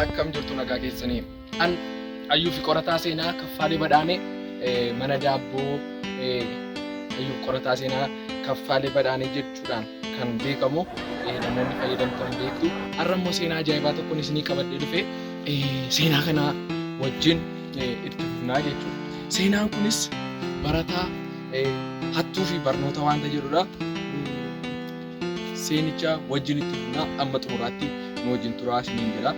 Akkam jirtu nagaa keessanii? An hayyuu fi qorataa seenaa Kaffaalee Badhaanee mana daabboo hayyuu fi qorataa seenaa Kaffaalee Badhaanee jechuudhaan kan beekamu namoonni fayyadamtan beektu. Har'a immoo seenaa ajaa'ibaa tokkoon isinii qabadhee dhufe seenaa kana wajjin itti fufnaa jechuudha. Seenaan kunis barataa hattuu fi barnoota waanta jedhudha. Seenicha wajjin itti fufnaa amma xumuraatti nu wajjin turaa isiniin jedha.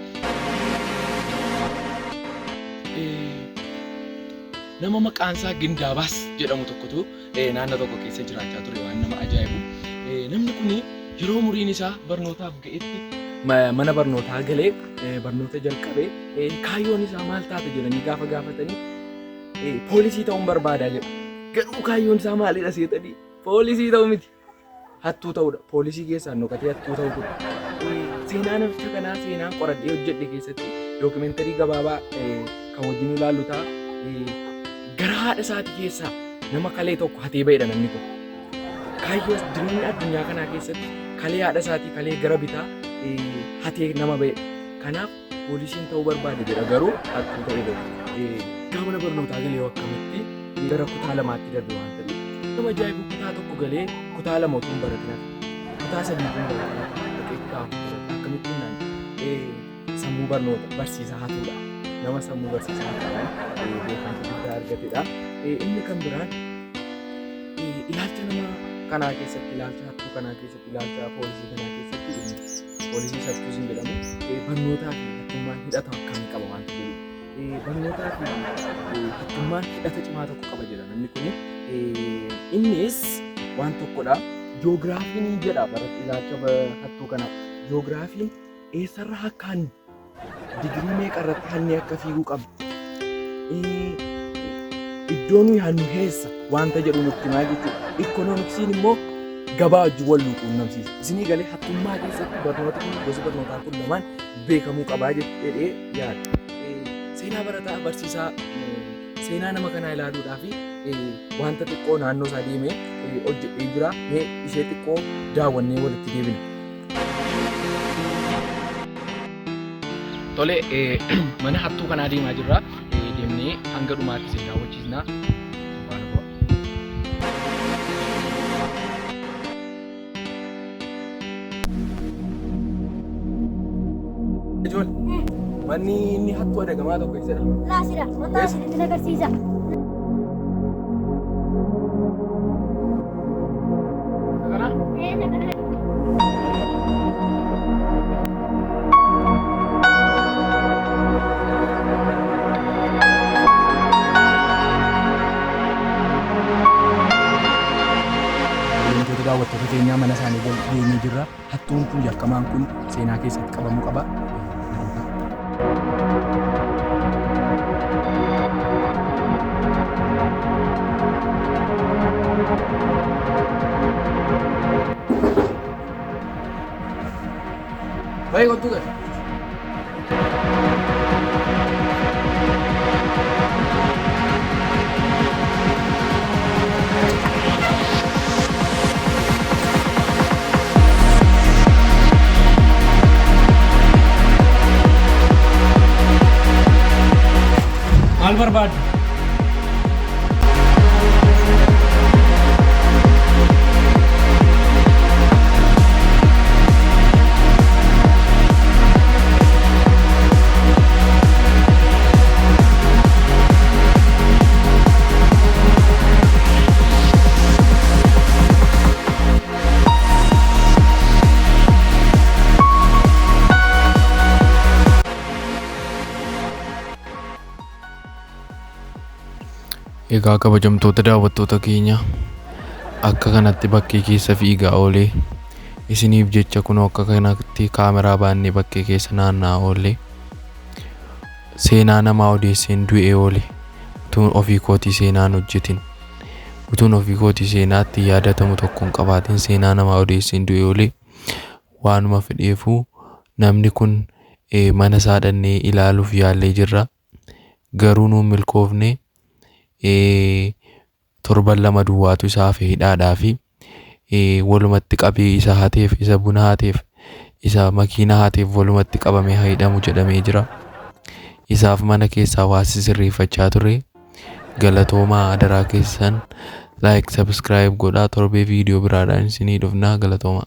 Nama maqaan isaa Gindaabaas jedhamu tokkotu naannoo tokko keessa jiraachaa ture waan nama ajaa'ibu. Namni kun yeroo umuriin isaa barnootaaf ga'etti mana barnootaa galee barnoota jalqabe kaayyoon isaa maal taata jedhanii gaafa gaafatanii poolisii ta'uun barbaadaa jedha. Garuu kaayyoon isaa maalidha seetanii poolisii ta'uu miti. Hattuu ta'uudha. Poolisii keessaan dhokatee hattuu ta'uu ture. Seenaa namicha kanaa seenaan qoradhee hojjedhe keessatti dookimeentarii gabaabaa kan wajjin ilaallu ta'a. Gara haadha isaatii keessaa nama kalee tokko hatee ba'edha namni kun. Kaayyoo jireenya addunyaa kanaa keessatti kalee haadha isaatii kalee gara bitaa hatee nama ba'edha. Kanaaf poolisiin ta'uu barbaade jedha garuu hattuu ta'ee ba'e. Gara mana barnootaa galee akkamitti gara kutaa lamaatti darbe waan ta'eef. Nama ajaa'ibu kutaa tokko galee kutaa lama utuu hin baratin hafe. Kutaa sadii utuu hin baratin hafe. Dhaqee kutaa afur barate. Akkamitti naan sammuu barnoota barsiisaa hatuudha. Nama sammuu barsiisaa hatuudhaan beekamtii guddaa argatedha. Inni kan biraan ilaalcha nama kanaa keessatti ilaalcha hattuu kanaa keessatti ilaalcha poolisii kanaa keessatti poolisii hattuus hin jedhamu barnootaa fi hattummaan hidhata akkamii qaba waanta jedhu. Barnootaa fi hattummaan hidhata cimaa tokko qaba jedha namni kun. Innis waan tokkodha. Joogiraafiin jedha baratti ilaalcha hattuu kanaa. Joogiraafiin eessarra akka hannu digirii meeqa irratti hannee akka fiiguu qabnu iddoo nuyi hannu heessa wanta jedhu nutti himaa jechuudha. Ikkonoomiksiin immoo gabaa wajjin wal nu quunnamsiisa. Isinii galee hattummaa keessatti barnooti kun gosi barnootaa kun lamaan beekamuu qabaa jedhee yaada. Seenaa barataa barsiisaa seenaa nama kanaa ilaaluudhaaf wanta xiqqoo naannoo isaa deemee hojjedhee jira. Mee ishee xiqqoo daawwannee walitti deebina. Tole mana hattuu kanaa deemaa jirra. Deemnee hanga dhumaatti isin daawwachiisna. Faana bu'a. Ijoollee manni inni hattuu adagamaa tokko eessadha? Laasidha. Wanta isinitti agarsiisa. Kana? Kabajamtoota daawwattoota keenyaa mana isaanii geenyee jirra. Hattuun kun yakkamaan kun seenaa keessatti qabamuu qaba. Baay'ee kottuu gad. Maal barbaaddu? Egaa kabajamtoota daawwattoota keenya akka kanatti bakkee keessa fiigaa oolee isiniif jecha kunoo akka kanatti kaameraa baannee bakkee keessa naanna'aa oollee seenaa namaa odeesseen du'ee oole utuun ofii kootii seenaan hojjetin utuun ofii kootii seenaatti yaadatamu tokko hin qabaatin seenaa namaa odeesseen du'ee oole waanuma fedheefuu namni kun mana isaa dhannee ilaaluuf yaallee jirra. Garuu nuun milkoofne torban lama duwwaatu isa hafe hidhaadhaa fi walumatti qabee isa hateef isa buna hateef Isa makiinaa hateef walumatti qabamee haa hidhamu jedhamee jira. Isaaf mana keessaa waa sisirreeffachaa ture. Galatoomaa, adaraa keessan like, subscribe godhaa. Torbee viidiyoo biraadhaan isinii dhufnaa. Galatoomaa.